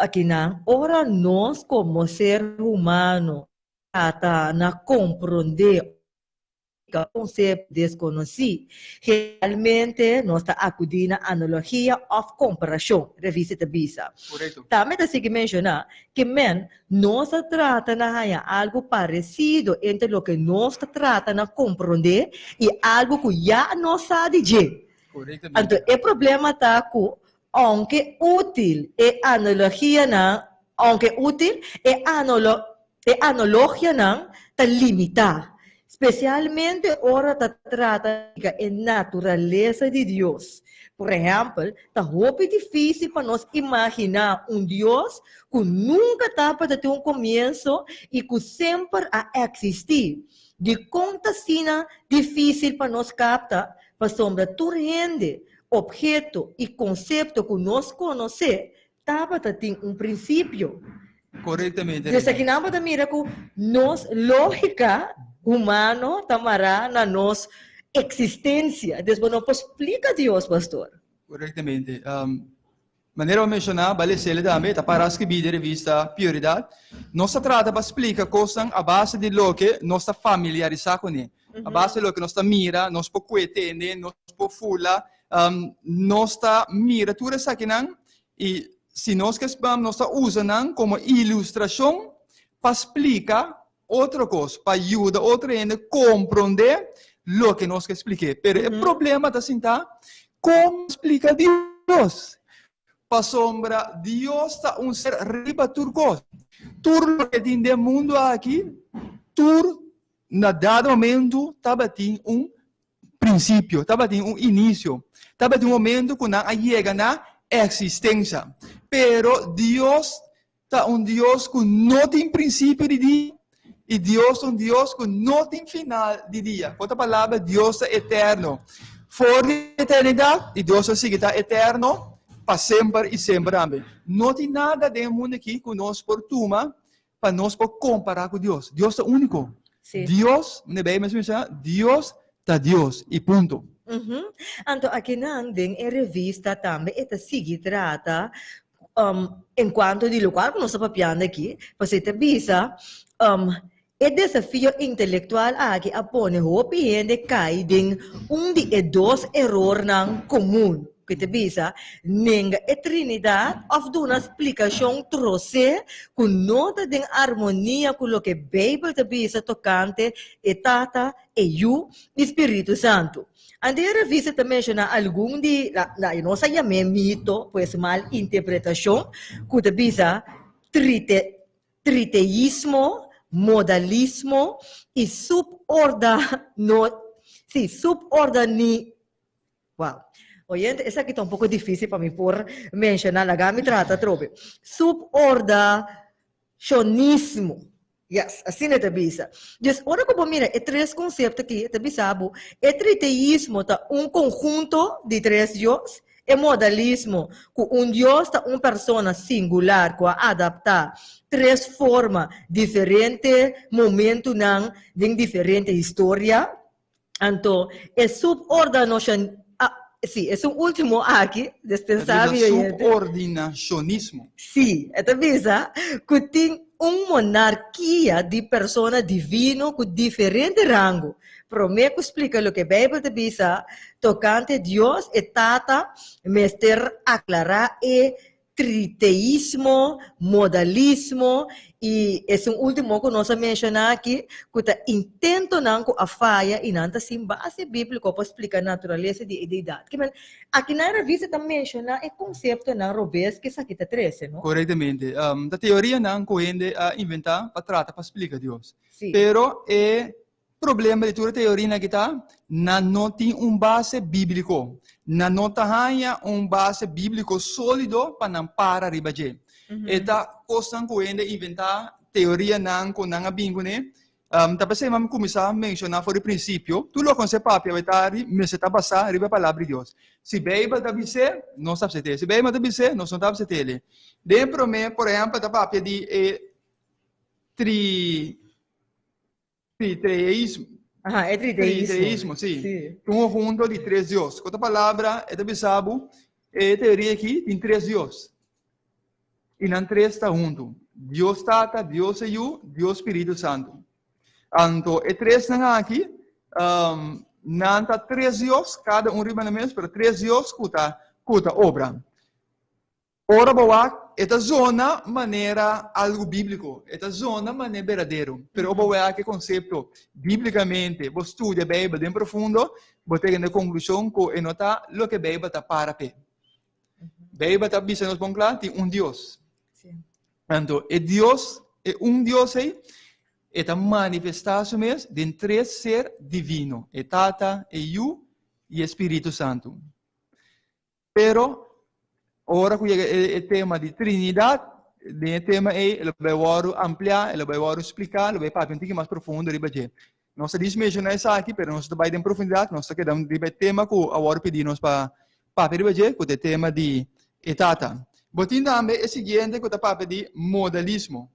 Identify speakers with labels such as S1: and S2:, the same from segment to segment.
S1: Akinan, ora nos komo ser humano trata na komprondé konsepto deskonosí, generalmente nos ta akudí na analogia òf komparashon, revista ta bisa. Tambe ta sigui menshoná ke men nos ta trata na haña algu paresido entre loke nos ta trata na komprondé i algu ku ya nos sa di dje. Anto e problema ta ku Ounke útil e analogianan, ounke útil, e anolo, e analogianan ta limitá, spesialmente ora ta trata di e naturalesa di Dios. Por ehèmpel, ta hopi difísil pa nos imaginá un Dios ku nunka tabata tin un komienso i ku semper a eksistí. Dikon ta asina difísil pa nos kapta? Pasobra tur hende Obheto i konsepto ku nos konosé tabata tin un prinsipio.
S2: Korektamente,
S1: Dus
S2: Rina.
S1: akinan bo ta mira ku nos lógika humano ta mará na nos eksistensia. Dus bo no por splika Dios, pastor.
S2: Korektamente. Manera bo menshoná, bale sele tambe, ta para skibí den revista Prioridat. Nos ta trata pa splika kosnan a base di loke nos ta familiarisá kuné, a base di loke nos ta mira, nos por kue tende, nos por fula. Nos ta mira tur esakinan i si nos ke nos ta usa nan komo ilustrashon pa splika otro kos, pa yuda otro hende komprondé loke nos ke splik'é. Pero e problema ta sinta kon splika Dios. Pasobra Dios ta un ser riba tur kos. Tur loke tin den mundu aki, tur na dado momento tabatin un prinsipio, tabatin un inisio, tabatin un momento ku nan a yega na eksistensia. Pero Dios ta un Dios ku no tin prinsipio di dia i Dios ta un Dios ku no tin final di dia. Ku otro palabra, Dios ta eterno. For di eternidat i Dios ta sigui ta eterno pa semper i semper tambe. No tin nada den e mundu aki ku nos por tuma pa nos por kompará ku Dios. Dios ta úniko. Dios, manera Beibel mes bisa, Dios ta Dios i punto.
S1: Anto akinan den e revista tambe e ta sigui trata En cuanto di locual cu nos ta papiando aki, pasobra e ta bisa, e desafio intelectual aki a pone hopi hende cay den un di e dos erornan comun, cu e ta bisa, nenga e Trinidad of duna splicacion trocé cu no ta den armonia cu loke Bijbel ta bisa tocante e Tata, e Yu i Spiritu Santu. Anto e revista ta menshoná algun di, na, nos a yam'é mito, pues mal interpretashon, ku ta bisa trite, triteismo, modalismo i suborda, no, sí, subordani, wow. Oyente, esaki ta un poko difísil pa mi por menshoná, laga mi trata atrobe. Suborda Shonismo. Yes, asina e ta bisa. Dus ora ku bo mira e tres konsepto aki, e ta bisa bo, e triteismo ta un konhunto di tres dios, e modalismo, ku un dios ta un persona singular ku a adaptá tres forma diferente momentunan den diferente historia, Anto e subordanoshon, ah, sí, esun último aki, dispensá mi oyente.
S2: Subordinashonismo.
S1: Sí, e ta bisa ku tin un monarkia di persona divino ku diferente rango. Promé ku splika loke Beibel ta bisa tokante Dios e Tata, mester aklará e triteismo, modalismo i esun último ku nos a menshoná aki, ku ta intentonan ku a faya i nan ta sin base bíbliko pa splika naturalesa di e deidat. Ke men, aki na e revista ta menshoná e konseptonan robes ku esaki ta trese, no?
S2: Korektamente. Ta teorianan ku hende a inventá pa trata pa splika Dios. Pero e Problema di tur e teorianan aki ta, nan no tin un base bíbliko. Nan no ta haña un base bíbliko sólido pa nan para riba dje. E ta kosnan ku hende inventá, teorianan ku nan a bin kuné. Ta p'esei mi kuminsá menshoná for di prinsipio, tur loke nos a papia awe tardi mester ta basá riba e Palabra di Dios. Si Beibel ta bis'é, nos ta apsept'é. Si Beibel no ta bis'é, nos no ta apsept'é. Den e promé, por ehèmpel, ta papia di e tri. Triteísmo.
S1: Aha, e triteísmo.
S2: Triteísmo, sí. sí. Un conjunto di tres dios. Ku otra palabra, e ta bisa bo, e teoria aki tin tres dios. i nan tres ta huntu. Dios Tata, Dios e Yu, Dios Spiritu Santu. Anto e tresnan aki, nan ta tres Dios, kada un riba nan mes, pero tres Dios ku ta ku ta obra. Ora bo wak, e ta zona manera algu bíbliko, e ta zona manera berdadero. Pero ora bo wak e konsepto bíblikamente, bo studia Beibel den profundo, bo ta yega na e konklushon ku e no ta loke Beibel ta para p'e. Beibel ta bisa nos bon kla, tin un Dios. Anto e Dios, e un Dios ei, e ta manifestá su mes den tres ser divino, e Tata, e Yu i e Spiritu Santu. Pero, ora ku yega e, e tema di Trinidat, den e tema ei, e lo bai wòrdu ampliá, e lo bai wòrdu spliká, lo bai papia un tiki mas profundo riba dje. Nos ta dis menshoná esaki, pero nos ta bai den profundidat, nos ta keda riba e tema ku a wòrdu pidí nos pa papia riba dje, ku ta e tema di e Tata. Bo tin tambe e siguiente ku ta papia di modalismo.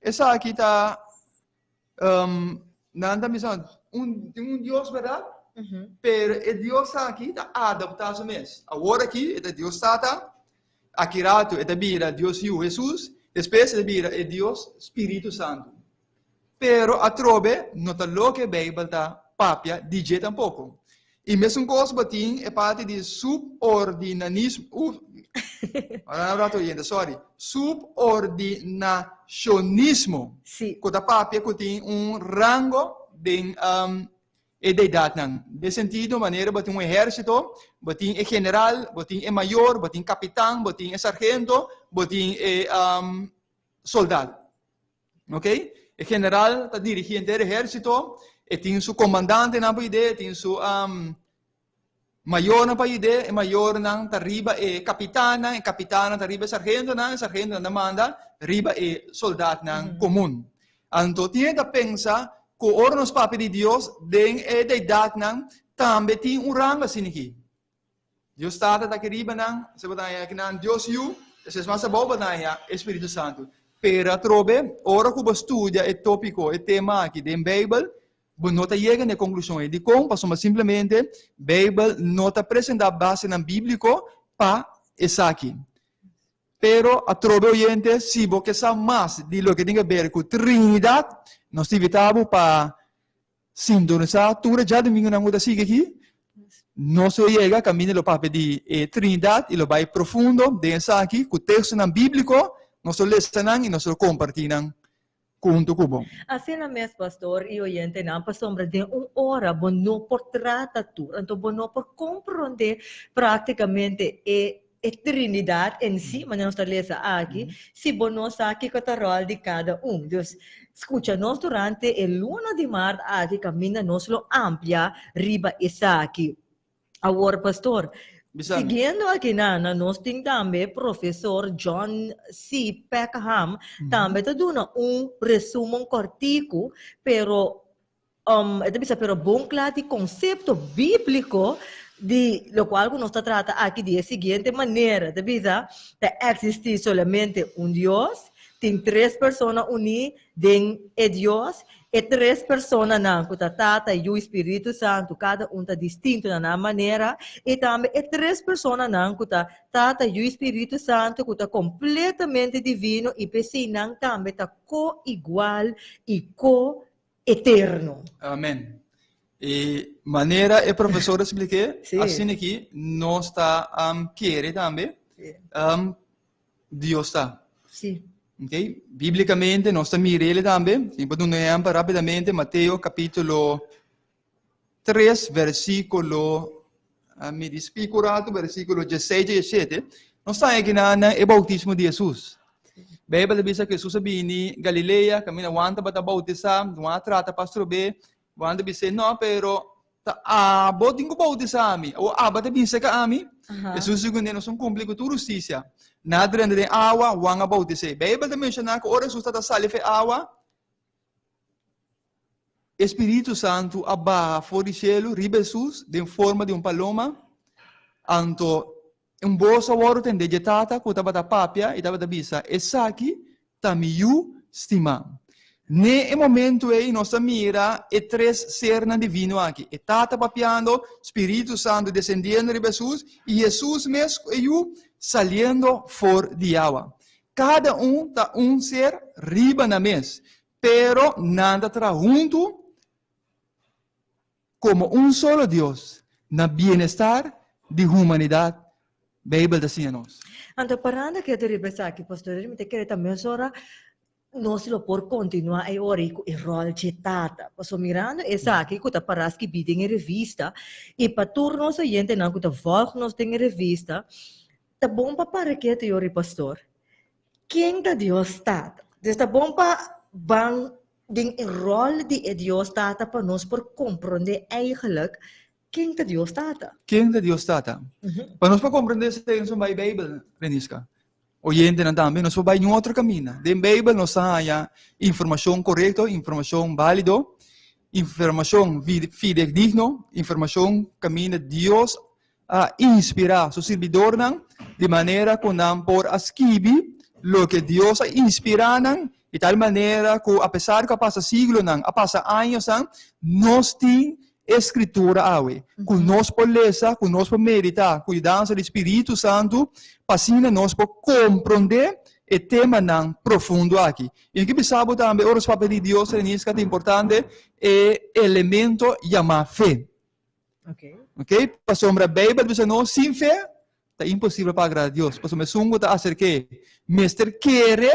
S2: Esaki ta Nan ta bisa, un, tin un Dios, berdad? Pero e Dios aki ta adaptá su mes. Awor aki e ta Dios Tata, aki rato e ta bira Dios Yu Hesus, despues e ta bira e Dios Spiritu Santu. Pero atrobe no ta loke Beibel ta papia di dje tampoko. I mesun kos bo tin e parti di subordinanismo, ora un rato oyente, sorry, subordinacionismo,
S1: Sí.
S2: ku ta papia ku tin un rango den e deidatnan. Den sentido manera bo tin un ehérsito, bo tin e general, bo tin e mayor, bo tin kapitan, bo tin e sargento, bo tin e soldat. Ok? E general ta dirigí henter ehérsito, e tin su komandantenan pa yud'é, e tin su um, mayornan pa yud'é, e mayornan ta riba e kapitannan, e kapitannan ta riba e sargentonan, e sargentonan ta manda riba e soldatnan komun. Anto tin hende ta pensa ku ora nos papia di Dios den e deidatnan tambe tin un rango asin'aki. Dios Tata ta aki riba nan, esei bo ta haña aki nan, Dios Yu, esei mas abou bo ta haña e Spiritu Santu. Pero atrobe, ora ku bo studia e tópiko, e tema aki den Beibel, bo no ta yega na e konklushon ei. Dikon? Pasobra simplemente Beibel no ta presentá basenan bíbliko pa esaki. Pero atrobe oyente, si bo ke sa mas di loke tin ke ber ku Trinidat, nos ta invitá bo pa Sintonisá tur e djadumingunan ku ta sigui aki. Nos lo yega kaminda lo papia di e Trinidat i lo bai profundo den esaki ku tekstonan bíbliko. Nos lo lesa nan i nos lo kompartí nan huntu ku bo.
S1: Asina mes, pastor i oyentenan, pasobra den un ora bo no por trata tur, anto bo no por komprondé práktikamente e e Trinidad en si, manera nos ta lesa aki, si bo no sa kiko ta ròl di kada un. Dus, skucha nos durante e luna di mart aki kaminda nos lo amplia riba esaki. Awor, pastor, siguiendo aki nan, nos tin tambe profesor John C. Peckham tambe ta duna un resumen kòrtiku, pero E ta bisa, pero bon kla di konsepto bíbliko di lokual ku nos ta trata aki di e siguiente manera, ta bisa, ta eksistí solamente un Dios, tin tres persona uní den e Dios, e tres personanan ku ta Tata, Yu i Spiritu Santu, kada un ta distinto na nan manera, i tambe e tres personanan ku ta Tata, Yu i Spiritu Santu ku ta kompletamente divino i p'esei nan tambe ta ko-igual i ko eterno.
S2: Amen. E manera e profesor a spliké,
S1: Sí.
S2: asina aki nos ta um, kere tambe
S1: Sí.
S2: um, Dios ta.
S1: Sí.
S2: Okay? Bíblicamente nos ta mirele tambe. Si por duna un ehempel rápidamente, Mateo capítulo 3, versículo, ah, mi di spiku un rato, versículo 16 y 17, nos ta aquí na, na e bautismo di Jesús. Bijbel ta bisa ku Jesús a bini Galilea, kaminda Juan tabata bautisá, Juan a trata pa strob'é, Juan ta bis'é, no, pero ta abo tin ku bautisá mi, o abo ta bin serka ami. Jesús di kuné, nos a kumpli ku tur hustisia. Nan a drenta den awa, Juan a bautis'é. Bijbel ta menshoná ku ora Jesús tabata sali for e awa, E Spiritu Santu a baha for di shelu riba Hesus den forma di un paloma, anto un bos a wòrdu tendé dje Tata ku tabata papia i tabata bisa, Esaki ta mi Yu stimá. Ne e momentu ei nos ta mira e tres sernan divino aki, e Tata papiando, Spiritu Santu desendiendo riba Hesus i Hesus mes ku e Yu saliendo for di awa. Kada un ta un ser riba nan mes, pero nan ta traha huntu komo un solo Dios na bienestar di humanidat, Beibel ta siña nos.
S1: Anto parando ketu riba esaki, Pastor, mi ta kere ta mesora nos lo por kontinuá e ora ei ku e ròl dje tata. Pasobra mirando esaki ku ta pará skibí den e revista, i pa tur nos oyentenan ku ta vòlg nos den e revista, ta bon pa para ketu e ora ei, Pastor. Ken ta Dios Tata? Dus ta bon pa ban den e ròl di e Dios Tata pa nos por komprondé eigenlijk ken ta Dios Tata.
S2: Ken ta Dios Tata? Pa nos por komprondé esei nos por bai Beibel, Reniska. Oyentenan tambe, nos por bai niun otro kaminda. Den Beibel nos ta haña informashon korekto, informashon bálido, informashon fidedigno, informashon kaminda Dios a inspirá su sirbidornan di manera ku nan por a skibi loke Dios a inspirá nan, di tal manera ku apesar ku a pasa siglonan, a pasa añosnan, nos tin e Skritura awe, ku nos por lesa, ku nos por meditá ku yudansa di Spiritu Santu, pa asina nos por komprondé e temanan profundo aki. I mi ke bisa bo tambe, ora nos papia di Dios, Reniska, ta importante e elemento yamá fe.
S1: Okay.
S2: Ok? Pasobra Beibel bisa nos, sin fe ta imposibel pa agrada Dios. Pasobra esun ku ta aserk'é mester kere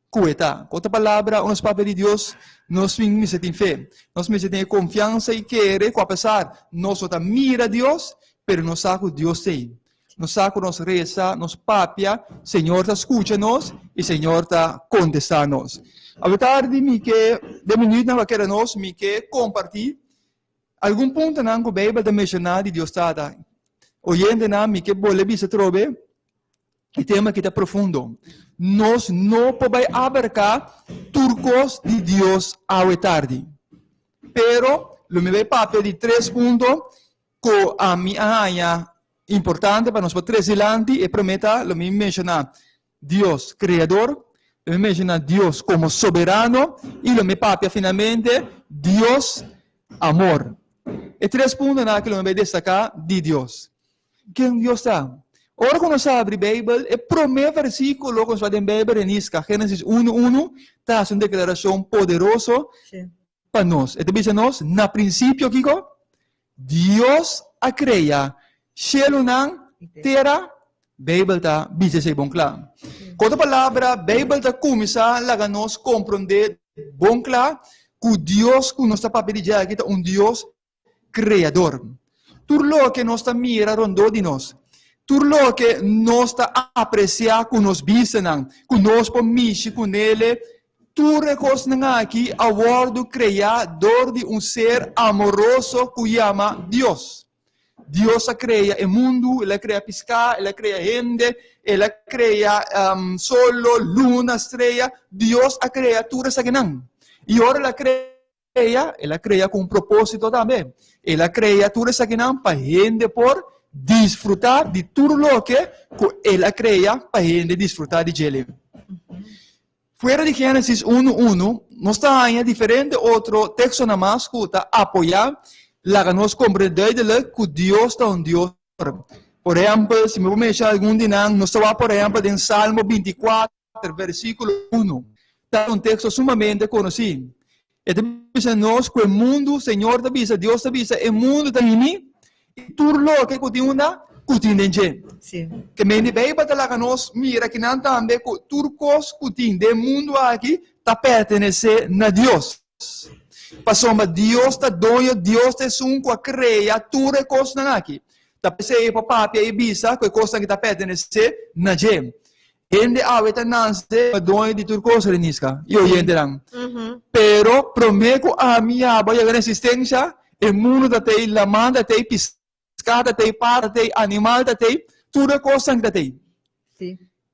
S2: ku e ta. Ku otro palabra, ora nos papia di Dios, nos mester tin fe. Nos mester tin e konfiansa i kere ku apesar nos no ta mira Dios, pero nos sa ku Dios t'ei. Nos sa ku nos resa, nos papia, Señor ta skucha nos i Señor ta kontestá nos. Awe tardi mi ke, den minütnan ku a keda nos, mi ke kompartí Algun puntonan ku Beibel ta menshoná di Dios Tata. Oyentenan, mi ke bolbe bisa atrobe, e tema aki ta profundo. Nos no por bai abarká tur kos di Dios awe tardi. Pero, lo mi bai papia di tres punto ku ami a haña importante pa nos por trese dilanti. E promé ta, lo mi menshoná Dios Creador, lo mi menciona Dios como Soberano y lo mi papia finalmente Dios Amor. E tres puntonan aki lo mi bay destaca di Dios. Ken Dios ta? Ora cu nos abri Bijbel, e prome versiculo cu nos wak den Bijbel Reniska, Genesis uno uno, ta haci un declaracion poderoso pa nos. E ta bisa nos, na principio kico? Dios a crea shelunan, tera, Bijbel ta bisa esei bon cla. Cu otro palabra, Bijbel ta cuminsa laga nos comprende bon cla cu Dios cu nos ta papia di dje aki ta un Dios creador. Tur loke nos ta mira rondó di nos, tur loke nos ta aprecia cu nos bistanan, cu nos por mishi cu nele, Tur e kosnan aki a wòrdu kreá dor di un ser amoroso ku yama Dios. Dios a krea e mundu, el a krea piská, el a krea hende, el a krea solo, luna, strea. Dios a krea tur esakinan. I ora el a krea, el a krea ku un propósito tambe. El a krea tur esakinan pa hende por disfrutá di tur loke ku el a krea pa hende disfrutá di djele. Fuera di Génesis unu unu, nos ta haña diferente otro tekstonan mas ku ta apoyá laga nos komprendé duidelik ku Dios ta un Dios amor. Por ehèmpel, si mi por menshoná algun di nan, nos ta wak por ehèmpel den Salmo bintikuater, versíkulo unu. Ta un teksto sumamente konosí. E ta bisa nos ku e mundu, Señor ta bisa, Dios ta bisa, e mundu ta hini i tur loke ku tin unda, ku tin den dje.
S1: Sí.
S2: Ke men di Beibel ta laga nos mira kinan tambe ku tur kos ku tin den mundu aki ta pertenesé na Dios. Pasobra Dios ta doño, Dios ta esun ku a krea tur e kosnan aki. Ta p'esei e por papia i bisa ku e kosnan aki ta pertenesé na dje. Hende awe ta nanse pa doño di tur kos, Reniska i oyentenan. Pero promé ku ami i abo a yega na eksistensha, e mundu ta tei, laman ta tei, piská ta tei, para ta tei, animal ta tei, tur e kosnan ta tei.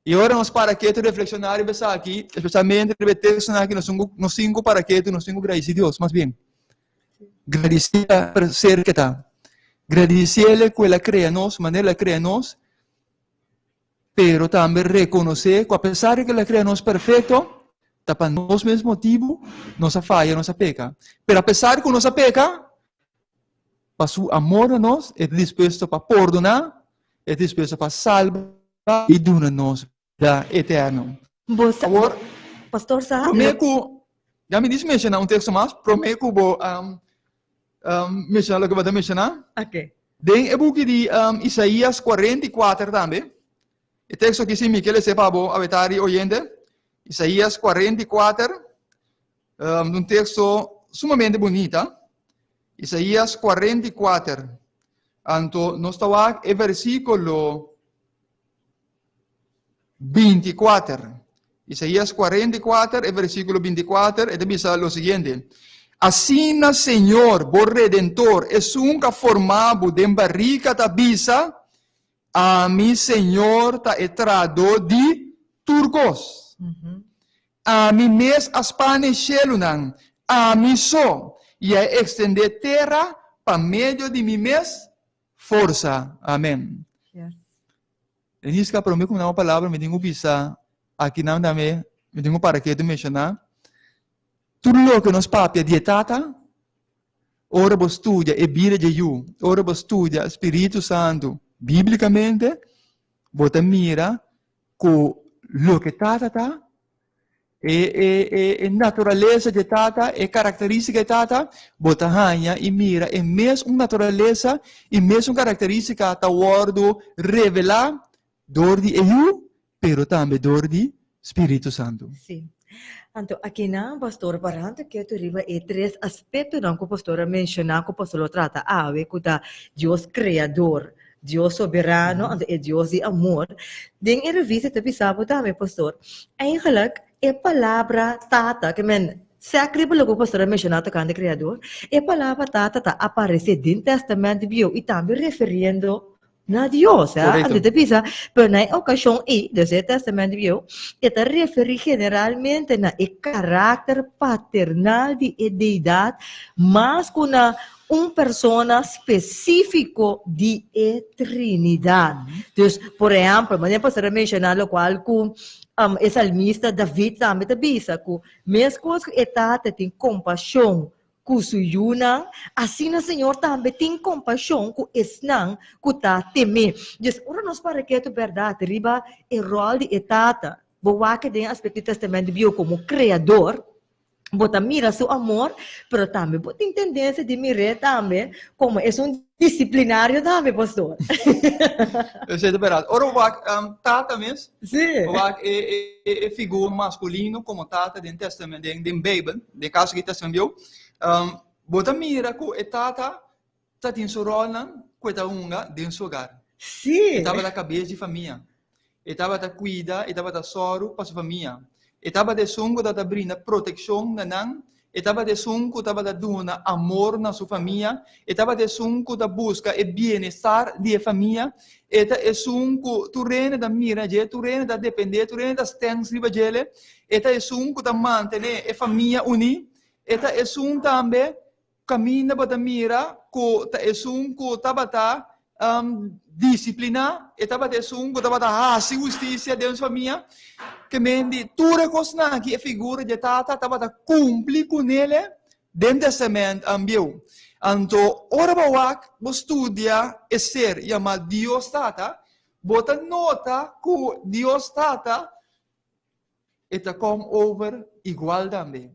S2: I ora nos para ketu reflekshoná riba esaki, espesialmente riba e tekstonan aki, nos tin ku para ketu, nos tin ku gradisí Dios, mas bien. Gradisí pa ser ke ta. Gradisiele ku el a krea nos, manera el a krea nos, Pero tambe rekonosé ku apesar di ku el a krea nos perfekto, ta pa nos mes motibu nos a faya, nos a peka. Pero apesar ku nos a peka, pa su amor na nos, e ta dispuesto pa pordoná, e ta dispuesto pa salba i duna nos bida eterno.
S1: Bo sa,
S2: Awor,
S1: pastor sa,
S2: promé ku, ya mi dis menshoná un teksto mas, promé ku bo um, um, menshoná loke bo ta menshoná.
S1: Ok.
S2: Den e buki di um, Isaías 44 tambe, e teksto aki si mi ke lese pa bo awetari oyente, Isaías 44, um, un teksto sumamente bunita. Isaías 44, anto nos ta wak e versíkulo 24. Isaías 44, e versíkulo 24, e ta bisa lo siguiente. Asina Señor, bo Redentor, esun ku a forma bo den barika ta bisa, Ami, Señor, ta e trahadó di tur kos. Ami mes a span e shelunan, ami so, i a ekstendé tera pa medio di mi mes forsa. Amen. Leniska, promé ku mi dá un palabra, mi tin ku bisa akinan tambe, mi tin ku para ketu menshoná, tur loke nos papia di e Tata, ora bo studia e bida dje Yu, ora bo studia Spiritu Santu bíblikamente, bo ta mira ku loke Tata ta, E, e, e, e naturalesa dje Tata, e karakterístika dje Tata, bo ta haña i mira e mes un naturalesa i mes un karakterístika ta wòrdu revelá dor di e Yu, pero tambe dor di Spiritu Santu.
S1: Sí. Anto akinan pastor parando ketu riba e tres aspektonan ku pastor a menshoná ku pastor lo trata awe ku ta Dios kreador, Dios soberano, anto e Dios di amor. Den e revista ta bisa bo tambe, pastor, eigenlijk e palabra tata, ke men sek riba loke pastor a menshoná tokante Kreador, e palabra tata ta aparesé den Tèstamènt Bieu i tambe referiendo na Dios, hè.
S2: Korekto.
S1: Anto ta bisa, pero na e okashon ei, dus e Tèstamènt Bieu, e ta referí generalmente na e karakter paternal di e Deidat mas ku na un persona spesífiko di e Trinidat. Dus, por ehèmpel, manera pastor a menshoná lokual ku e salmista David tambe ta bisa ku meskos ku e Tata tin kompashon ku su yunan, asina Señor tambe tin kompashon ku esnan ku ta tem'é. Dus, ora nos para ketu bèrdat riba e ròl di e Tata, bo wak den aspekto di Tèstamènt Bieu komo Kreador, Bo ta mira su amor, pero tambe bo tin tendencia di mir'é tambe como es un disciplinario tambe, pastor.
S2: Esei ta berdad. Ora bo wak um, tata mes,
S1: Sí.
S2: bo wak e, e, e, e figura masculino como tata den testament, den, den Bijbel, den caso aki Testament Bieu, um, bo ta mira cu e tata ta tin su rolnan cu e ta hunga den su hogar.
S1: Sí.
S2: E tabata cabes di famia. E tabata cuida, e tabata soru pa su famia. E tabata esun cu tabata brinda proteccion na nan. E tabata esun cu tabata duna amor na su famia. E tabata esun cu ta busca e bienestar di e famia. E ta esun cu tur hende ta mira dje, tur hende ta depende, tur hende ta stens riba djele. E ta esun cu ta mantene e famia uni. E ta esun tambe Kaminda bo ta mira ku ta esun ku tabata disipliná, e tabata esun ku tabata hasi hustisia den su famia. Ke men di tur e kosnan aki e figura di e tata tabata kumpli kunele den Tèstamènt Bieu. Anto ora bo wak, bo studia e ser yamá Dios Tata, bo ta nota ku Dios Tata E ta kom over igual tambe.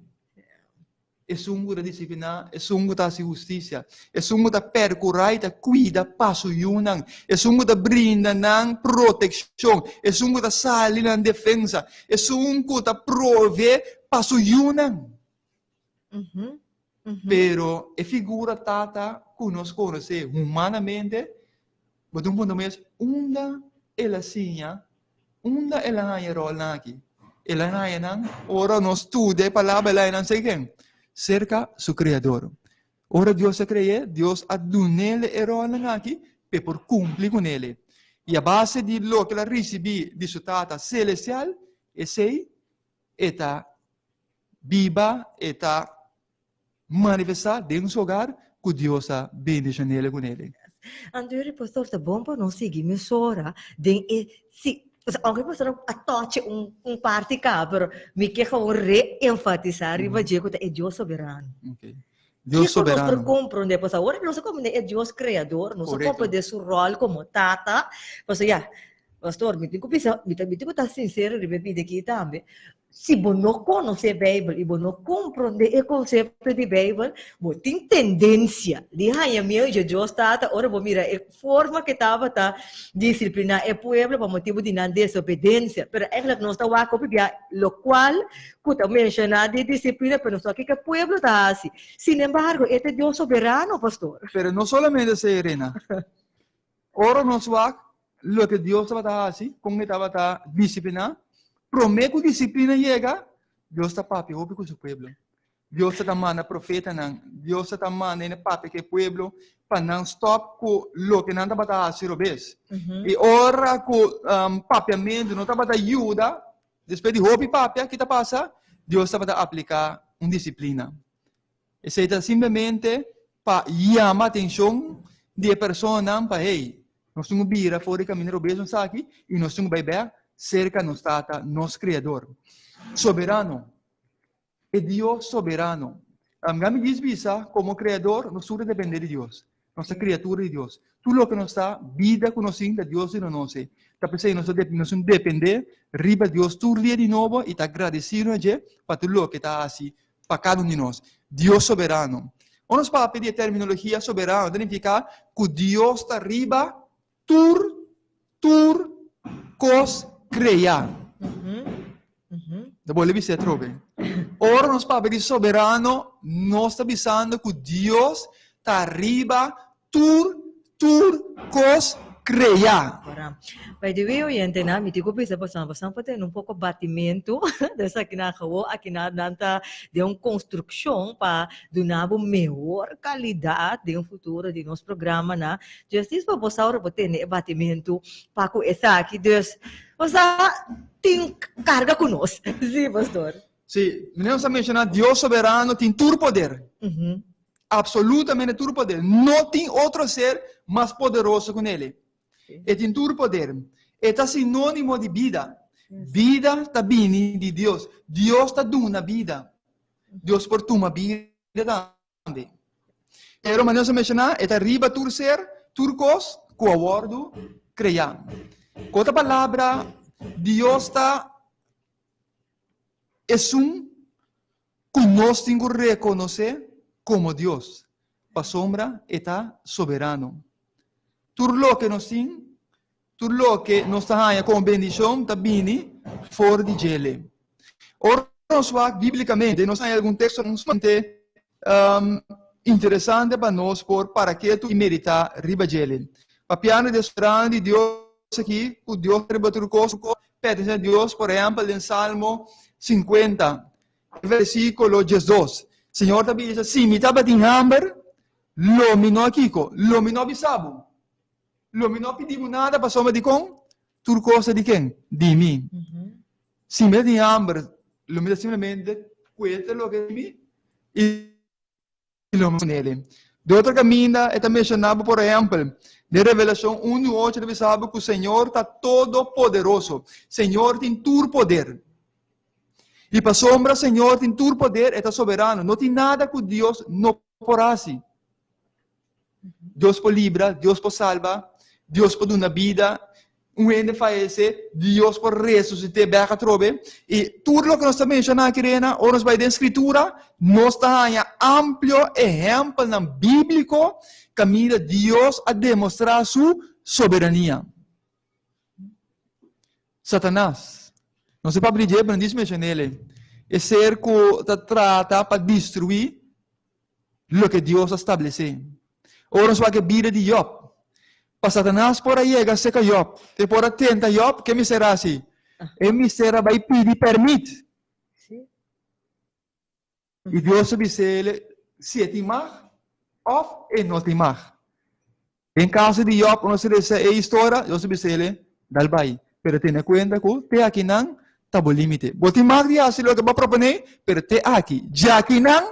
S2: Esun ku ta disipliná, esun ku ta hasi hustisia, esun ku ta perkurá i ta kuida pa su yunan, esun ku ta brinda nan protekshon, esun ku ta sali nan defensa, esun ku ta provee pa su yunan. Pero e figura tata ku nos konosé humanamente, bo tin un punto mes, unda el a siña Unda el a haña e ròlnan aki? El a haña nan ora nos studia e Palabra, el a haña nan serka ken? Serka su Kreador. Ora Dios a kre'é, Dios a dun'é e ròlnan aki pa e por kumpli kuné. I a base di loke el a risibí di su Tata selestial, esei e ta biba, e ta manifestá den su hogar ku Dios a bendishon'é kuné.
S1: Anto yori pastor ta bon pa nos sigui mesora den e si aunke pastor a tochi un un parti ka pero mi ke gewoon re-enfatisá riba dje ku ta e Dios soberano.
S2: Okay. Dios
S1: Kiko nos por
S2: soberano.
S1: komprondé? Pasobra awor nos a komprondé e Dios kreador, nos a
S2: Korekto.
S1: komprondé su ròl komo tata. Pasobra ya, Pastor, mi tin ku bisa, mi ta mi tin ku ta sinsero riba e bida aki tambe. Si bo no konosé Beibel i bo no komprondé e konsepto di Beibel, bo tin tendensia di haña miedu dje Dios Tata ora bo mira e forma ke tabata disipliná e pueblo pa motibu di nan desobedensia. Pero eigentlik nos ta wak hopi bia lokual ku ta menshoná di disiplina, pero nos ta wak kiko e pueblo ta hasi. Sinembargo, e ta Dios soberano, pastor.
S2: Pero no solamente esei, Rena. Ora nos wak loke Dios tabata hasi, kon e tabata disipliná, promé ku disiplina yega, Dios ta papia hopi ku su pueblo. Dios ta manda profetanan, Dios ta manda hende papia ku e pueblo pa nan stòp ku loke nan tabata hasi robes. I ora ku papiamentu no tabata yuda, despues di hopi papia, ki ta pasa? Dios tabata apliká un disiplina. Esei ta simplemente pa yama atenshon di e personanan pa hey, nos tin ku bira for di kaminda robes nos aki i nos tin ku bai bèk serka nos Tata, nos Kreador. Soberano. E Dios soberano. Gami djis bisa, komo Kreador nos tur ta dependé di Dios. Nos ta kriatura di Dios. Tur loke nos ta, bida ku nos tin, ta Dios duna nos e. Ta p'esei nos ta nos tin dependé riba Dios tur dia di nobo i ta agradesido na dje pa tur loke ta hasi pa kada un di nos. Dios soberano. Ora nos papia di e terminologia soberano ta nifiká ku Dios ta riba tur tur kos kreá. Ta bolbe bisa atrobe. Ora nos papia di soberano, nos ta bisando ku Dios ta riba tur tur kos kreá.
S1: Ora, by the way oyentenan, mi tin ku bisa boso, boso por tene un poko batimentu, des akinan awo, akinan nan ta den un konstrukshon pa duna bo mehor kalidat den futuro di nos programanan. Justice pa bo sa ora bo tene e batimentu pa ku esaki, dus bo sa tin karga ku nos. Sí, pastor.
S2: Sí, mi nos a menshoná Dios soberano tin tur poder. Absolutamente tur poder. No tin otro ser mas poderoso ku nele. E tin tur poder. E ta sinónimo di bida. Bida ta bini di Dios. Dios ta duna bida. Dios por tuma bida tambe. Pero manera nos a menshoná, e ta riba tur ser, tur kos ku a wòrdu kreá. Ku otro palabra, Dios ta esun ku nos tin ku rekonosé komo Dios, pasobra e ta soberano. Tur loke nos tin, tur loke nos ta haña komo bendishon ta bini for di djele. Ora nos wak bíblikamente, nos haña algun tekstonan sumamente interesante pa nos por para ketu i meditá riba djele. Papiando di e soberano di Dios aki, ku Dios ta riba tur kos, pertenesé na Dios, por ehèmpel den Salmo sinkuenta, versíkulo diesdos, Señor ta bisa, Si mi tabatin hamber, lo mi no a kiko? Lo mi no a bisa bo. Lo mi no a pidi bo nada pasobra dikon? Tur kos ta di ken? Di mi. Si mi tabatin hamber, lo mi ta simplemente kuete loke di mi i lo mi ponele. De otro kaminda e ta menshoná bo, por ehèmpel, den Revelashon unu ocho ta bisa bo ku Señor ta todopoderoso. Señor tin tur poder. I pasobra Señor tin tur poder, e ta soberano. No tin nada ku Dios no por hasi. Dios por libra, Dios por salba, Dios por duna bida. Un hende fayesé, Dios por resusit'é bèk atrobe. I tur loke nos ta menshoná aki Rena, ora nos bai den Skritura, nos ta haña amplio ehèmpelnan bíbliko kaminda Dios a demostrá su soberania. Satanas. Nos a papia di dje, pero no dis menshon'é. E ser ku ta trata pa destruí loke Dios a stablesé. Ora nos wak e bida di Job, pa Satanas por a yega serka Job, e por a tenta Job, ke mester a hasi? E mester a bai pidi pèrmit. I Dios a bis'é si e tin mag òf e no tin mag. Den kaso di Job, nos lesa e historia, Dios a bis'é, dal bai, pero tene kuenta ku te akinan ta bo límite. Bo tin mag di hasi loke bo a proponé, pero te aki. Djakinan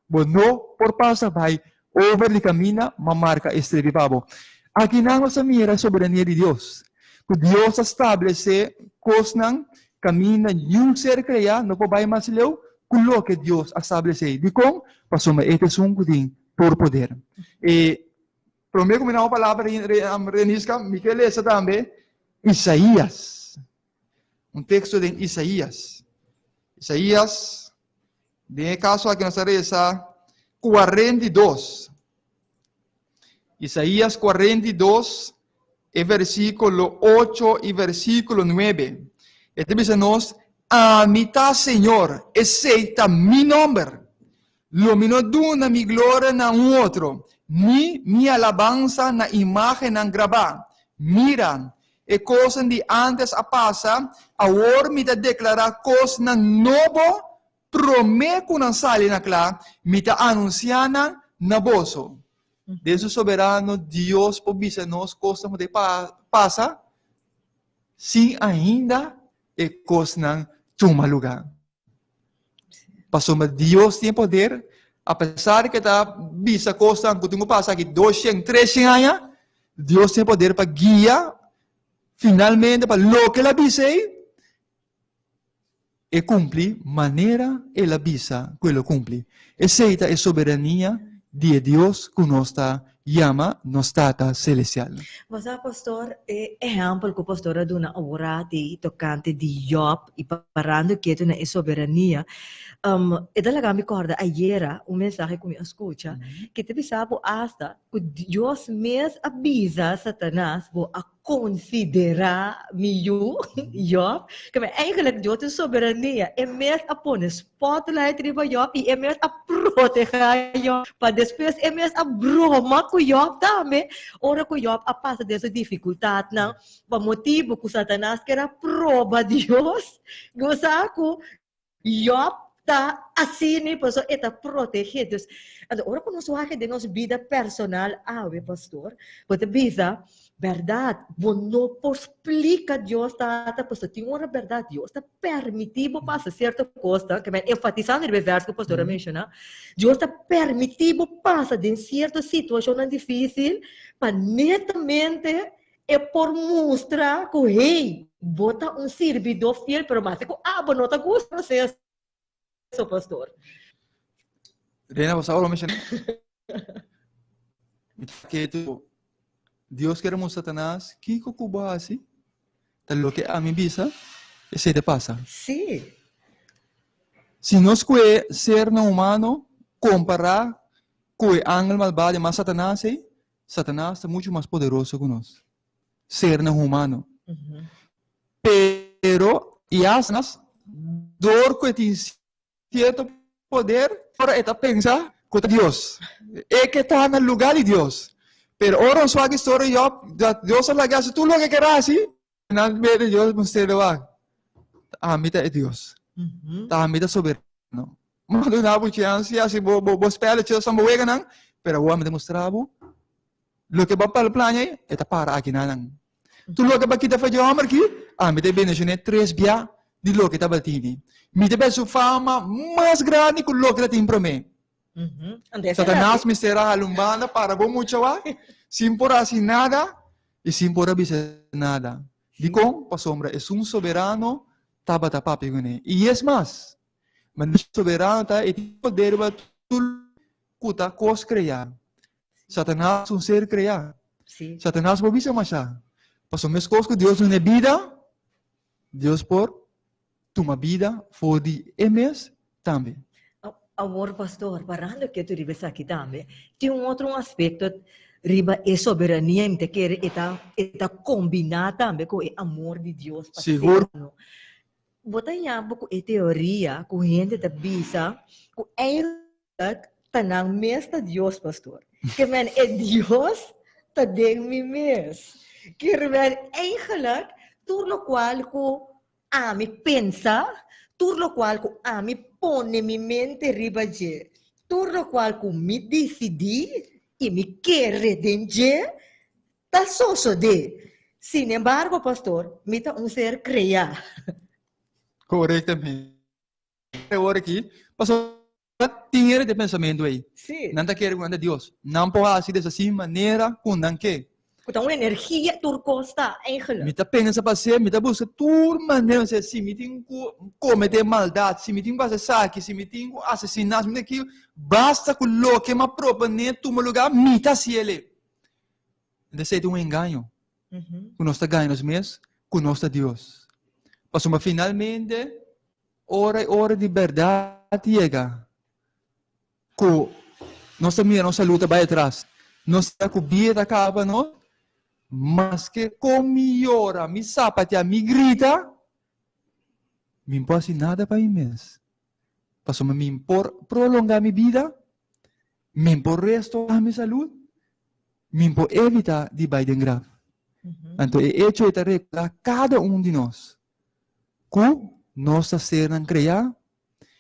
S2: bo no por pasa bai over di kaminda ma marka e strepi pa bo. Akinan nos a mira e soberania di Dios, ku Dios a stablesé kosnan kaminda niun ser kreá no por bai mas leu ku loke Dios a stablesé. Dikon? Pasobra e ta esun ku tin tur poder. E promé ku mi na un palabra, Reniska, mi ke lesa tambe. Isaías. Un teksto den Isaías. Isaías, den e kaso aki nos ta resa 42. Isaías 42, e versíkulo 8 i versíkulo 9. E ta bisa nos, Ami ta Señor, esei ta mi nòmber. Lo mi no duna mi gloria na un otro, ni mi alabansa na imágennan grabá. Mira, e kosnan di ántes a pasa, awor mi ta deklará kosnan nobo, promé ku nan sali na kla, mi ta anunsiá nan na boso. Den su soberano Dios por bisa nos kosnan ku ta pasa sin ainda e kosnan tuma lugá. Pasobra Dios tin e poder, apesar ku e ta bisa kosnan ku tin ku pasa aki doshen, treshen aña, Dios tin e poder pa guia finalmente pa loke el a bisa ei, e kumpli manera el a bisa ku el lo kumpli. Esei ta e soberania di e Dios ku nos ta yama nos Tata Selestial.
S1: Bo sa, pastor, e ehèmpel ku pastor a duna awor di tokante di Jòb i parando ketu na e soberania, e ta laga mi kòrda ayera un mensahe ku mi a skucha ke ta bisa bo asta ku Dios mes a bisa Satanas, Bo a konsiderá mi yu, Jòb, ke men eigenlijk Dios tin soberania, e mes a pone spotlight riba Jòb i e mes a protehá Jòb, pa despues e mes a broma ku Jòb tambe, ora ku Jòb a pasa den su difikultatnan, pa motibu ku Satanas ker a proba Dios, Dios sa ku Jòb ta asina, pasobra e ta protegé. Dus, anto ora ku nos wak den nos bida personal awe, pastor, bo ta bisa, bèrdat, bo no por splika Dios Tata, pasobra tin ora bèrdat Dios ta permití bo pasa sierto kosnan, ke men enfatisando riba e vèrs ku pastor a menshoná, Dios ta permití bo pasa den sierto situashonnan difísil pa netamente E por mustra ku, hey, bo ta un sirbidó fiel, pero maske ku abo no ta gusta proseso, pastor.
S2: Reina, bo sa ora menshoná? Mi ta ketu. Dios kere mustra Satanas kiko ku bo hasi ta loke ami bisa, esei ta pasa.
S1: Sí.
S2: Si nos kue sernan humano kompará ku e angel malbado yamá Satanas ei, Satanas ta muchu mas poderoso ku nos, sernan humano. Pero ya Satanas, dor ku e tin sierto poder, ora e ta pensa ku ta Dios. E ke ta na lugá di Dios. Pero ora nos wak historia di Job, Dios a laga hasi tur loke e ker hasi, nan bira Dios mustr'é wak, ami ta e Dios. Ta ami ta soberano. M'a duna bo chèns di hasi bo bo spèlletjes òf bo weganan, pero awor mi ta mustra bo loke bo a pala plania ei, e ta para aki na nan. Tur loke bo a kita for di e hòmber aki, ami ta bendishon'é tres bia di loke tabatin. Mi ta bira su fama mas grandi ku loke ta tin promé. Satanas mester a hala un banda para bo mucha wak, sin por hasi nada i sin por a bisa nada. Dikon? Pasobra esun soberano tabata papia kuné. I es mas, Ma soberano ta e tin poder riba tur ku ta kos kreá. Satanas un ser kreá.
S1: Sí.
S2: Satanas por bisa masha. Pasobra meskos ku Dios duna e bida, Dios por tuma bida for di e mes tambe.
S1: Awor, pastor, parando ketu riba esaki tambe, tin un otro un aspekto riba e soberania, mi ta kere e ta e ta kombiná tambe ku e amor di Dios pa
S2: Sigur.
S1: serno. Bo ta yama ku e teoria ku hende ta bisa ku eindelijk ta nan mes ta Dios, pastor. Ke men e Dios ta den mi mes. Kier men eigenlijk tur lokual ku ami pensa, tur lokual ku ami pone mi mente riba dje, tur lokual ku mi disidí i mi kere den dje, Ta sosodé. Sin embargo, pastor, mi ta un ser kreá.
S2: Korektamente. Awor aki, pasobra tin hende den pensamentu ei.
S1: Sí.
S2: Nan ta kere ku nan ta Dios. Nan por hasi des así manera ku nan ke.
S1: Ku ta un energia tur kos ta, eigenlijk.
S2: Mi ta pensa pa hacer, mi ta buska tur manera pa hacer. Si mi tin ku kometé maldat, si mi tin ku hasi esaki, si mi tin ku asesiná, si mi tin ku basta ku loke mi a proponé tuma lugá, mi ta hasi el'e. Entonces esei ta un engaño. Ku nos ta gaña nos mes. ku nos ta Dios. Pasobra finalmente ora e ora di bèrdat yega, ku nos ta mira nos salú ta bai atras, nos ta ku bida ta kaba nos, maske kon mi yora, mi sapatia, mi grita, mi no por hasi nada pa mi mes. Pasobra mi no por prolongá mi bida, mi no por restorá mi salú, mi no por evitá di bai den graf. Anto e echo ei ta rekordá kada un di nos ku nos ta sernan kreá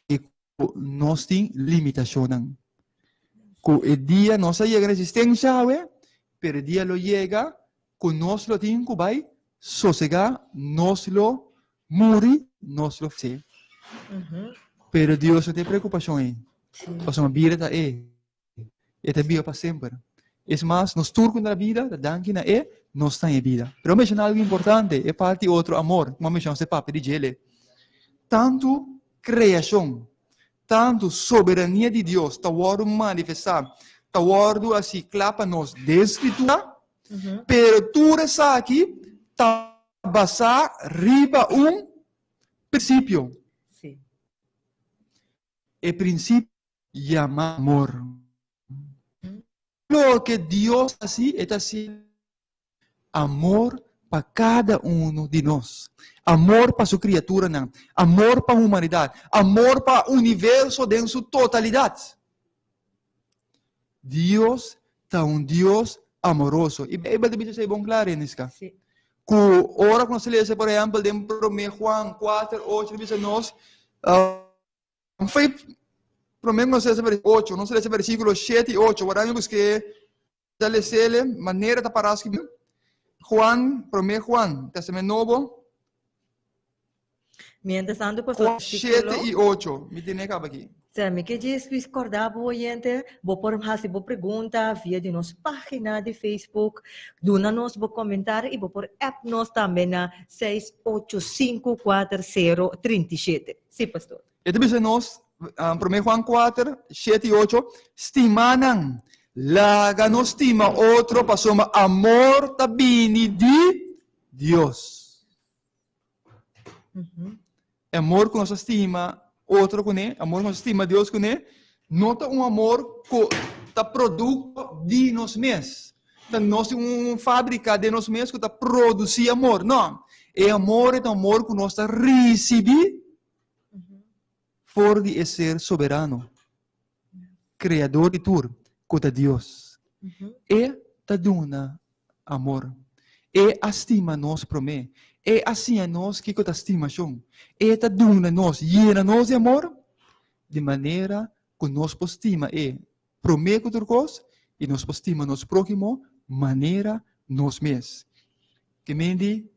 S2: i ku nos tin limitashonnan. Ku e dia nos a yega na existencia awe, pero e dia lo yega ku nos lo tin ku bai sosegá, nos lo muri, nos lo fse. Pero Dios no tin preokupashon ei, pasobra bida ta e. E ta biba pa semper. Es mas, nos tur ku na bida ta danki na e, nos ta en bida. Pero a menshoná algu importante, e parti otro amor, ku a menshoná e papia di djele. Tantu kreashon, tantu soberania di Dios ta wòrdu manifestá, ta wòrdu hasi kla pa nos den Skritura, pero tur esaki ta basá riba un prinsipio. E prinsipio yama amor. Loke Dios ta hasi, e ta hasi amor pa kada uno di nos. Amor pa su kriaturanan, amor pa humanidat, amor pa universo den su totalidat. Dios ta un Dios amoroso. I Beibel ta bisa esei bon kla, Reniska. Ku ora ku nos ta lesa, por ehèmpel, den Promé Juan kuater, ocho, ta bisa nos, Fei promé nos lesa versíkulo ocho, nos lesa versíkulo shete i ocho. Wara mi busk'é ta les'é manera ta pará skibí. Juan, promé Juan, Testament Nobo.
S1: Mientras tanto,
S2: pastor, Juan shete i ocho. Mi tene kaba aki.
S1: Sa, mi ke djis pis kòrda bo oyente, bo por hasi bo pregunta via di nos página di Facebook, duna nos bo komentario i bo por app nos tambe na 6854037. Sí, pastor.
S2: E ta bisa nos, Promé Juan 4, 7 i 8, Stimanan, laga nos stima otro pasobra amor ta bini di Dios. E amor ku nos ta stima otro kuné, amor ku nos ta stima Dios kuné, no ta un amor ku ta produkto di nos mes. Ta nos tin un fábrika den nos mes ku ta produsí amor. No. E amor e ta un amor ku nos ta risibí for di e Ser Soberano, Kreador di tur, ku ta Dios. E ta duna amor. E a stima nos promé. E a siña nos kiko ta stimashon. E ta duna nos, yena nos di amor, di manera ku nos por stima E Promé ku tur kos, i nos por stima nos próhimo manera nos mes. Ke men di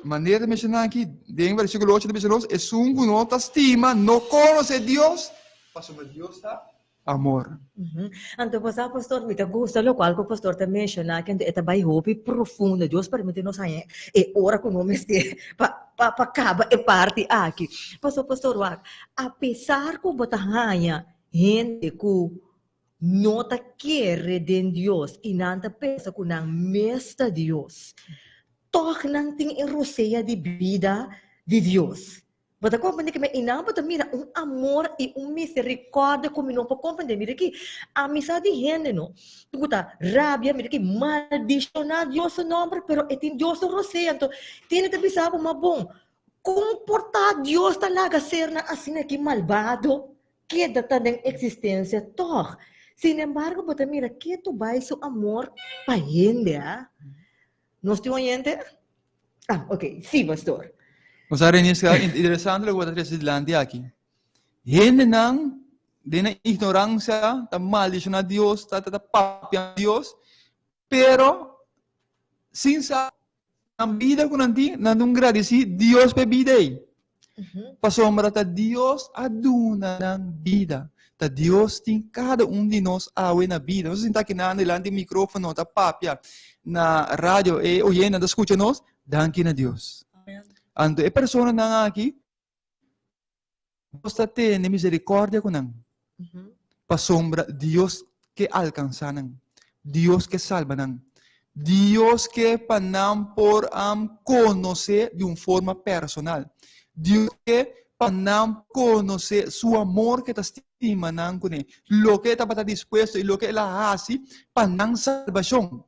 S2: manera ta menshoná aki den versíkulo ocho ta bisa nos, esun ku no ta stima no konosé Dios, pasobra Dios ta amor.
S1: Anto bo sa pastor, mi ta gusta lokual ku pastor ta menshoná aki, anto e ta bai hopi profundo. Dios permiti nos haña e ora ku no mester pa pa pa kaba e parti aki. Pasobra pastor wak, apesar ku bo ta haña Hende ku no ta kere den Dios i nan ta pensa ku nan mes ta Dios, tòg nan tin e rosea di bida di Dios. Bo ta komprendé ke mi? I nan bo ta mira un amor i un miserikòrdia ku mi no por komprendé. Mira aki, ami sa di hende no ku ta rabia, mira aki, maldishoná Dios su nòmber, pero e tin Dios su rosea. Anto, tene ta bisa bo, Ma bon, kon por ta Dios ta laga sernan asina aki malbado? Keda ta den eksistensia tòg. Sin embargo, bo ta mira ketu bai su amor pa hende, a. Nos tin oyente? Ah, ok. Sí, pastor.
S2: Nos a Reniska, interesante loke bo ta trese dilanti aki. Hendenan den nan ignoransia ta maldishoná Dios, ta ta papia Dios, pero sin sa Nan bida ku nan tin, nan dun gradisí Dios pa e bida ei. Pasobra ta Dios a duna nan bida. Ta Dios tin kada un di nos awe na bida. Nos a sinta akinan dilanti mikrófono ta papia na radio, e oyentenan ta skucha nos, danki na Dios. Anto e personanan aki, Dios ta tene misericordia ku nan, pasobra Dios ke alkansá nan, Dios ke salba nan. Dios ke pa nan por konos'é di un forma personal. Dios ke pa nan konosé su amor ke ta stima nan kuné, loke e tabata dispuesto i loke el a hasi pa nan salbashon.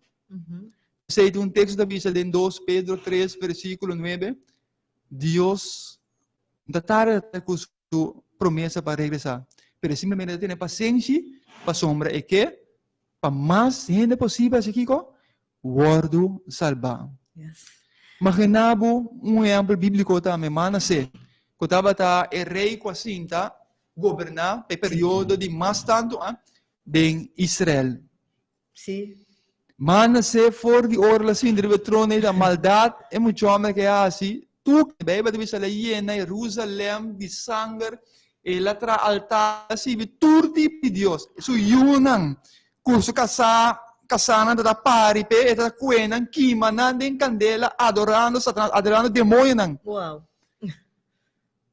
S2: Esei ta un teksto ta bisa den 2 Pedro 3 versíkulo 9, Dios no ta tarda ku su promesa pa regresá, pero simplemente ta tene pasenshi pasobra e ke pa mas hende posibel hasi kiko? Wòrdu salbá. Imaginá bo un ehèmpel bíbliko tambe, Manasé, ku tabata e rei ku a sinta goberná pa e periodo di mas tantu den Israel.
S1: Sí.
S2: Manasé for di ora el a sinta riba e trono ei ta maldat e mucha hòmber ke a hasi. Tur e Beibel ta bisa el a yena Herusalèm di sanger, el a traha altar, el a sirbi tur tipo di dios. Su yunan ku su kasá kasánan ta ta pari p'e, e ta kue nan, kima nan den kandela adorando Satanas, adorando demoñonan.
S1: Wow.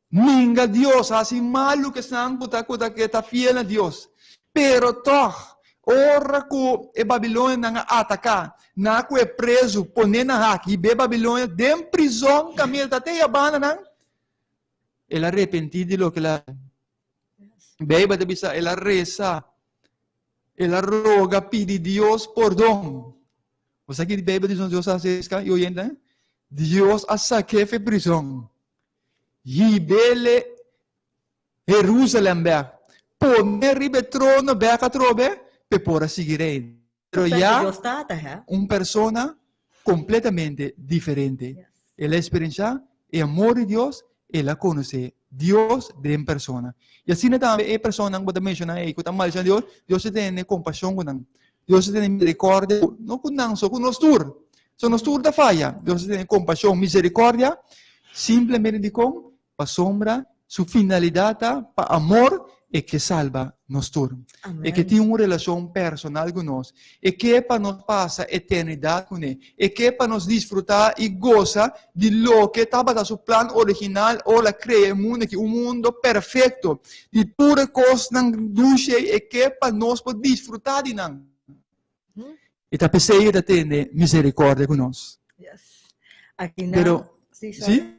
S2: Ninga Dios, hasi malu ku esnan ku ta ku ta ke ta fiel na Dios. Pero tòg, ora ku e babilonianan a ataká, nan a kue prezu, pon'é na hak, hib'é Babilonia den prizòn kaminda ta te yabanda nan, el a repentí di loke el a hasi. Beibel ta bisa el a resa, el a roga pidi Dios pordon. Bo sa ki Beibel ta bisa Dios a hasi esaki i oyente? Dios a sak'é for e prizòn. Hibele Herusalem bek, pone riba e trono bek atrobe p'e por a sigui reina. Pero ya un persona completamente diferente. El a experiencia e amor di Dios, el a conoce Dios den persona. Y asina tambe e personanan cu bo ta menciona ey cu ta maldiciona Dios, Dios ta tene compasion cu nan. Dios ta tene misericordia, no cu nan so, cu nos tur. So nos tur ta faya. Dios ta tene compasion, misericordia, simplemente dikon? Pasobra su finalidad ta pa amor e ke salba nos tur. E ke tin un relacion personal cu nos. E ke pa nos pasa eternidad cune. E ke pa nos disfruta y goza di loke tabata su plan original ora el a crea e mundo aki, un mundo perfecto, di tur e cosnan dushi ey, e ke pa nos por disfruta di nan. E ta p'esey e ta tene misericordia cu nos.
S1: Yes. Aki na,
S2: Pero,
S1: sí,
S2: sí?
S1: sorry.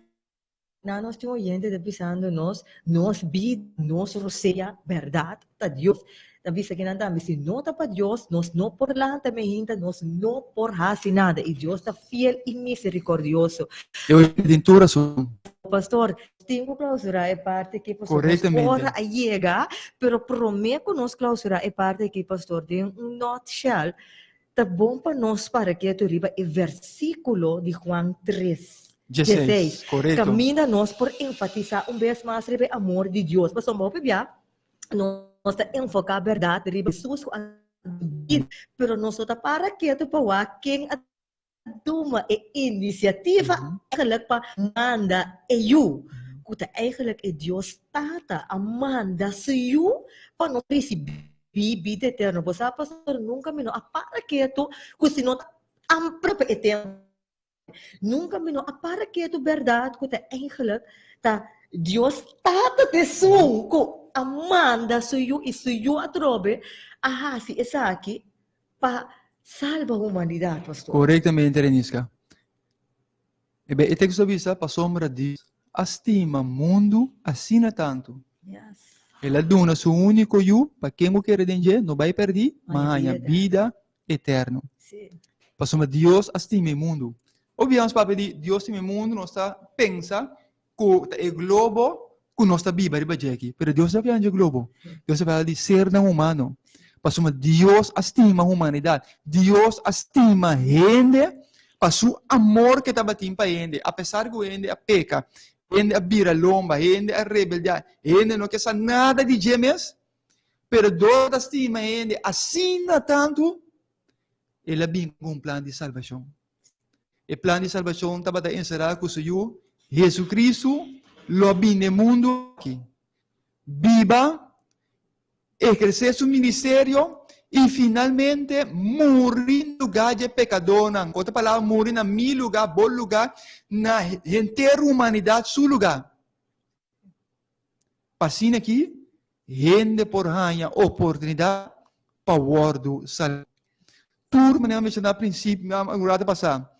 S1: Na nos tin oyente ta bisando nos, nos bida, nos rosea, berdad, ta Dios. Ta bisa kinan tambe, si no ta pa Dios, nos no por lanta mehinta, nos no por haci nada. Y Dios ta fiel y misericordioso.
S2: E oyente tin tur razon.
S1: Pastor, tin cu clausura e parti aki pasobra nos
S2: Correctamente.
S1: ora a yega, pero prome cu nos clausura e parti aki, pastor, den un nutshell, Ta bon pa nos para ketu riba e versíkulo di Juan 3,
S2: 16,
S1: 16,
S2: korekto.
S1: kaminda nos por enfatisá un bes mas riba e amor di Dios. Pasobra hopi bia nos ta enfoká bèrdat riba Hesus ku a bini, pero nos no ta para ketu pa wak ken a tuma e inisiativa eigenlijk pa manda e Yu, ku ta eigenlijk e Dios Tata a manda su Yu pa nos risibí bida eterno. Bo sa, pastor, nunka mi no a para ketu ku si no ta ampra pa e tema. Nunka mi no a para ketu bèrdat ku ta eigenlijk ta Dios Tata ta esun ku a manda su Yu i su Yu atrobe a hasi esaki pa salba humanidad, pastor.
S2: Korektamente, Reniska. E be e teksto ta bisa, Pasobra Dios a stima mundu asina tantu,
S1: Yes.
S2: El a duna su úniko Yu pa ken ku kere den dje no bai pèrdí, ma
S1: Haña
S2: haña
S1: bida
S2: bida eterno.
S1: Sí.
S2: Pasobra Dios a stima e mundu. Hopi bia nos papia di Dios stima e mundu, nos ta pensa ku ta e globo ku nos ta biba riba dje aki. Pero Dios no ta papia dje globo. Dios ta papia di sernan humano. Pasobra Dios a stima humanidat. Dios a stima hende pa su amor ke tabatin pa hende. Apesar ku hende a peka, hende a bira lomba, hende a rebeldiá, hende no ke sa nada di dje mes, pero Dios ta stima hende asina tantu, el a bin ku un plan di salbashon. E plan di salbashon tabata enserá ku su Yu, Jesucristo, lo a bini e mundu aki, biba, ehersé su ministerio i finalmente muri na lugá dje pekadónan. Ku otro palabra, muri na mi lugá, bo lugá, na henter humanidat su lugá. Pa asina aki hende por haña oportunidat pa wòrdu salbá. Tur manera menshoná prinsipio algun rato pasá.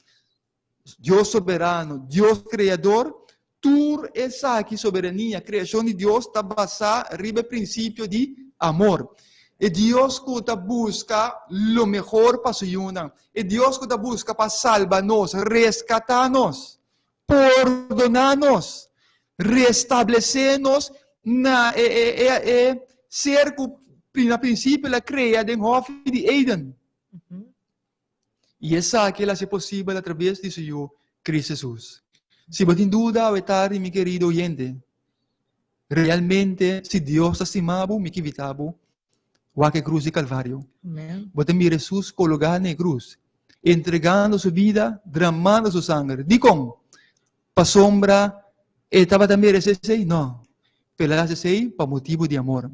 S2: Dios soberano, Dios kreador, tur esaki soberania, kreashon di Dios ta basá riba e prinsipio di amor. E Dios ku ta buska lo mehor pa su yunan, e Dios ku ta buska pa salba nos, reskatá nos, pordoná nos, restablesé nos na e e e e ser ku na prinsipio el a krea den hòfi di Eden. I esaki el hasi posibel atraves di su Yu, Cristo Jesus. Si bo tin duda awe tardi, mi kerido oyente, realmente si Dios ta stima bo, mi ke invita bo wak e krus di Kalvario. Bo ta mira Jesus kologá na e krus, entregando su bida, dramando su sanger. Dikon? Pasobra e tabata meresé esei? No. Pero el a hasi esei pa motibu di amor.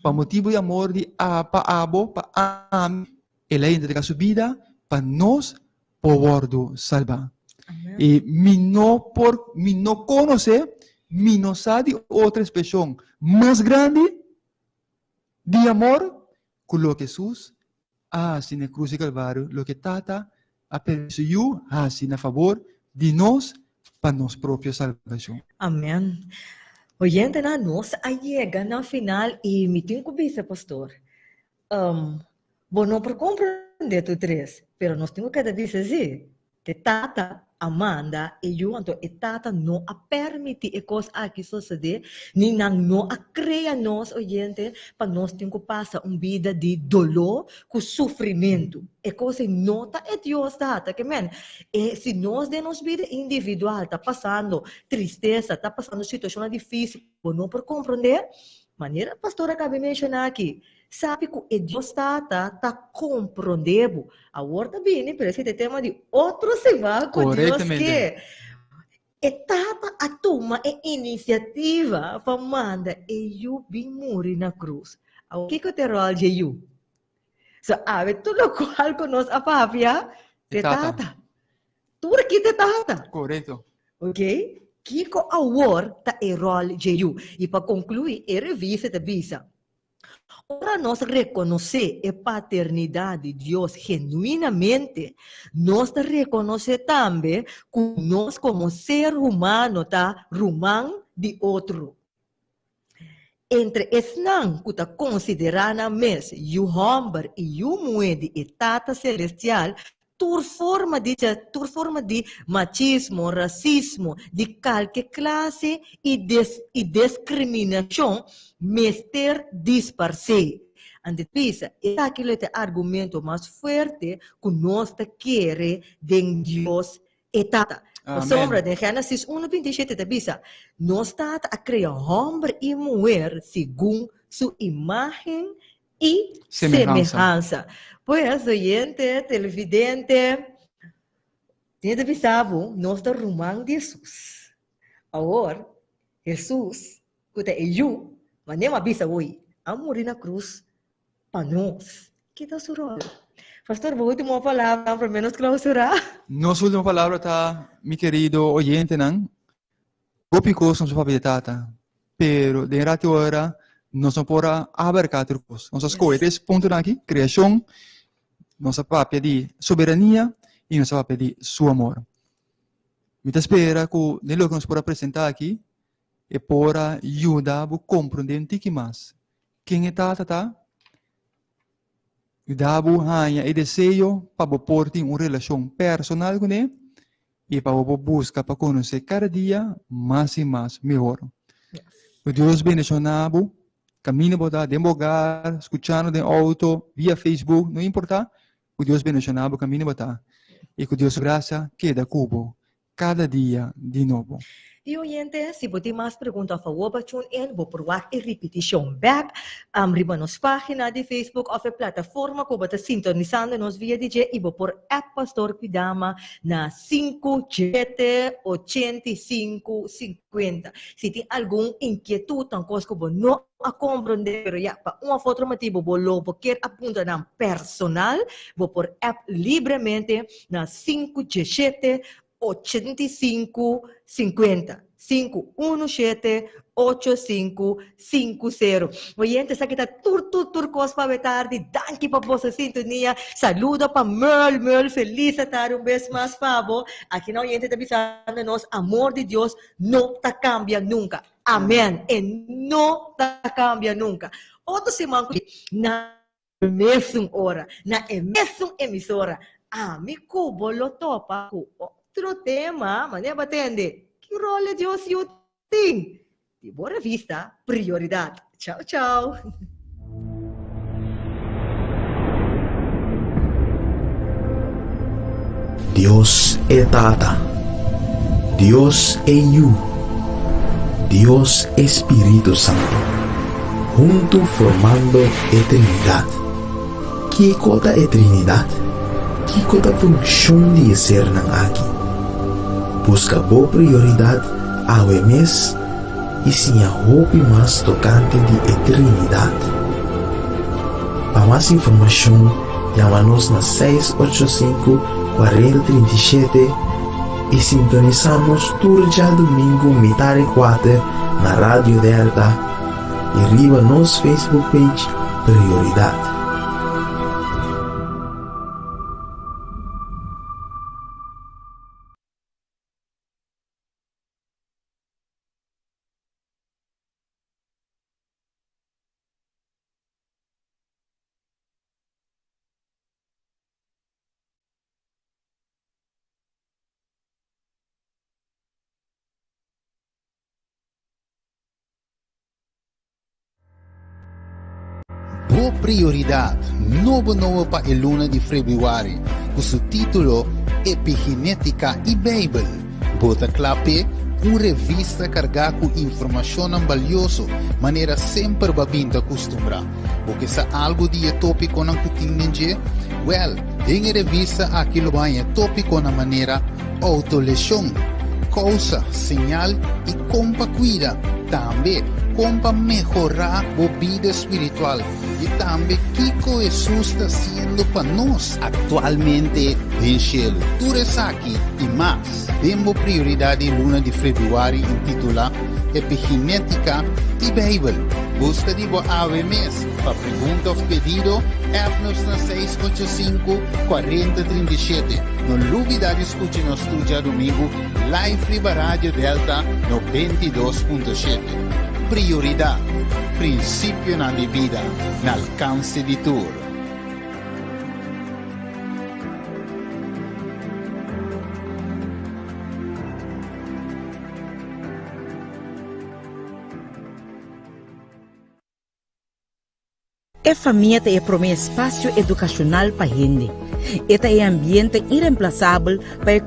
S2: Pa motibu di amor di a pa abo, pa ami, El a entrega su bida pa nos por wòrdu salbá. I mi no por, mi no konosé, mi no sa di otro ekspreshon mas grandi di amor ku loke Hesus a hasi na e krus di Kalvario, loke Tata a permití su Yu hasi na fabor di nos pa nos propio salbashon.
S1: Amen. Oyentenan, nos a yega na final i mi tin ku bisa, pastor, Um, bo no por comprende tur tres, pero nos tin cu keda bisa si, te tata a manda e yu, anto e tata no a permiti e cos aki sosode, ni nan no a crea nos, oyente, pa nos tin cu pasa un bida di dolor cu sufrimento. E cos ei no ta e Dios tata, ke men, e si nos den nos bida individual ta pasando tristesa, ta pasando situacionnan dificil, bo no por comprende, Manera pastor a kabi menshoná aki, sabi ku e Dios Tata ta komprondé bo. Awor ta bini, pero esei ta e tema di otro siman ku Dios ke. E Tata a tuma e inisiativa pa manda e Yu bin muri na krus. Awor kiko ta e ròl dje Yu? So awe tur lokual ku nos a papia, ta e Tata. Tur aki ta e Tata.
S2: Korekto.
S1: Ok, kiko awor ta e ròl dje yu? I pa konkluí, e revista ta bisa, Ora nos rekonosé e paternidat di Dios genuinamente, nos ta rekonosé tambe ku nos komo ser humano ta ruman di otro. Entre esnan ku ta konsiderá nan mes yu hòmber i yu muhé di e Tata Selestial, tur forma di tur forma di machismo, rasismo di kalke klase i i deskriminashon mester disparsé. Anto bisa, esaki lo ta e argumento mas fuerte ku nos ta kere den Dios E Tata. Pasobra den Génesis unu binti i shete ta bisa, Nos Tata a krea hòmber i muher segun su imágen i semehansa. Pues, oyente, televidente, tin ta bisa bo, nos ta ruman di Hesus. Awor, Hesus, ku ta e Yu, manera mi a bisa hoy, a muri na krus pa nos. Ki ta su rol? Pastor, bo ultimo palabra prome nos clausura?
S2: Nos ultimo palabra ta, mi kerido oyentenan, hopi kos nos a papia di tata, pero den rati ora nos no por a abarca tur kos. Nos a scoge tres puntonan aki, creacion, nos a papia di soberania y nos a papia di su amor. Mi ta spera cu den loke nos por a presenta aki, e por a yuda bo comprende un tiki mas Ken e tata ta? Yuda bo haña e deseo pa bo por tin un relashon personal kuné i pa bo por buska pa konosé kada dia mas i mas mehor. Ku Dios bendishoná bo kaminda bo ta, den bo hogar, skuchando den outo, via Facebook, no importá, ku Dios bendishoná bo kaminda bo ta i ku Dios su grasia keda ku bo kada dia di nobo.
S1: I oyente, si bo tin mas pregunta of awor pa tune in, bo por wak e ripitishon bek riba nos pagina di Facebook of e plataforma ku bo ta sintonisando nos via di dje i bo por app Pastor Kwidama na sinku shete 85 50. Si tin algun inkietut nan kos ku bo no a komprondé pero ya pa un of otro motibu bo lo bo kier a puntra nan personal, bo por app libremente na sinku diesshete 85 50. 517 8550. Oyente, esaki ta tur tur tur kos pa awe tardi. Danki pa boso sintonia. Saludo pa Merl. Merl, felis tardi un bes mas pa bo. Aki na oyente ta bisando nos, amor di Dios no ta kambia nunka. Amen. E no ta kambia nunka. Otro siman ku na mesun ora, na e mesun emisora, ami ku bo lo topa ku otro tema, manera bo a tende, Ki rol e Dios Yu tin? Di bo revista Prioridad. Chao chao.
S3: Dios e Tata, Dios e Yu, Dios e Spiritu Santu, huntu formando e Trinidat. Kiko ta e Trinidat? Kiko ta funshon di e sernan aki? Buska bo prioridat awe mes i siña hopi mas tokante di e Trinidat. Pa mas informashon yama nos na seis ocho sinku kuarenta 37 i sintonisá nos tur djadumingu mitar di kuater na Radio Delta i riba nos Facebook page Prioridat.
S4: Bo Prioridad nobo nobo pa e luna di febrüari ku su título Epigenétika i Beibel. Bo ta kla p'e? Un revista kargá ku informashonnan balioso manera semper bo a bin ta kustumbrá. Bo ke sa algu di e tópikonan ku tin den dje? Wèl, den e revista aki lo bo haña tópikonan manera Autoleshon, kousa, señal i kon pa kuida. Tambe kon pa mehorá bo bida spiritual i tambe kiko Hesus ta hasiendo pa nos aktualmente den shelu. Tur esaki i mas den bo Prioridat di luna di febrüari intitulá Epigenétika i Beibel. Buska di bo awe mes. Pa pregunta òf pedido, app nos na 685 40 37. No lubidá di skucha nos tur djadumingu live riba Radio Delta 92.7. Prioridat, prinsipionan di bida na alkanse di tur.
S5: E famia ta e promé espasio edukashonal pa hende. E ta e ambiente iremplasabel pa e.